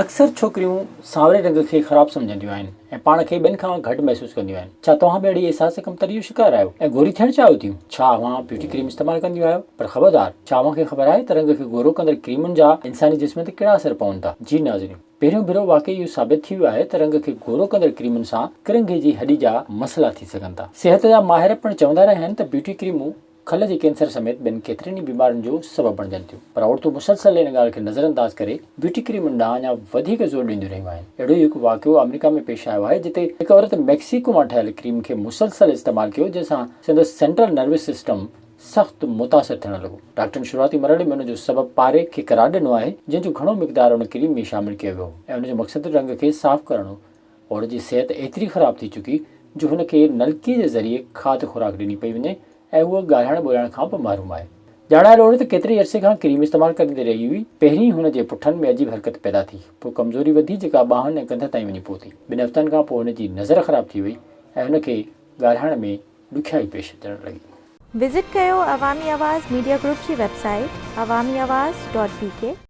اڪثر ڇوڪريون سانوري رنگ کي خراب سمجهنديون آهن ۽ پاڻ کي ٻين کان گهٽ محسوس ڪنديون آهن. ڇا توهان به اهڙي احساس ڪمتري جو شڪار آهيو ۽ گوري ٿيڻ چاهيو ٿيون؟ ڇا اوهان بيوٽي ڪريم استعمال ڪنديون آهيو؟ پر خبردار! ڇا اوهان کي خبر آهي ته رنگ کي گورو ڪندڙ ڪريمن جا انساني جسم تي ڪهڙا اثر پون ٿا؟ جي ناظرين! پهريون ڀيرو واقعي اهو ثابت ٿي ويو آهي ته رنگ کي گورو ڪندڙ ڪريمن سان ڪرنگهي جي هڏي جا مسئلا ٿي سگهن ٿا. صحت جا ماهر پڻ چوندا رهيا آهن ته بيوٽي ڪريمون کل جي ڪينسر سميت ٻين ڪيترين ئي بيمارين جو سبب بڻجن ٿيون پر عورتون مسلسل ان ڳالهه کي نظرانداز ڪري بيوٽي ڪريمن ڏانهن اڃا وڌيڪ زور ڏينديون رهيون آهن. اهڙو ئي هڪ واقعو آمريڪا ۾ پيش آيو آهي جتي هڪ عورت ميڪسيڪو مان ٺهيل ڪريم کي مسلسل استعمال ڪيو جنهن سان سندس سينٽرل نروس سسٽم سخت متاثر ٿيڻ لڳو. ڊاڪٽرن شروعاتي مرحلي ۾ ان جو سبب پاري کي قرار ڏنو آهي جنهن جو گهڻو مقدار ان ڪريم ۾ شامل ڪيو ويو هو ۽ ان جو مقصد رنگ کي صاف ڪرڻ هو. عورت جي صحت ايتري خراب ٿي چڪي جو هن کي نلڪي جي ذريعي کاڌ خوراڪ ڏني پئي وڃي ۽ هوء ڳالهائڻ ٻولهائڻ کان به محروم آهي. ڄاڻايل عورت ڪيتري عرصي کان ڪريم استعمال ڪرندي رهي هئي. پهرين هن جي پٺن ۾ عجيب حرڪت پيدا ٿي، پوء ڪمزوري وڌي جيڪا ٻانهن ۽ ڪنڌ تائين وڃي پهتي. ٻن هفتن کان پوء هن جي نظر خراب ٿي وئي ۽ هن کي ڳالهائڻ ۾ ڏکيائي پيش اچڻ لڳي. وزٽ ڪيو عوامي آواز ميڊيا گروپ جي website Awami Awaz dot B K.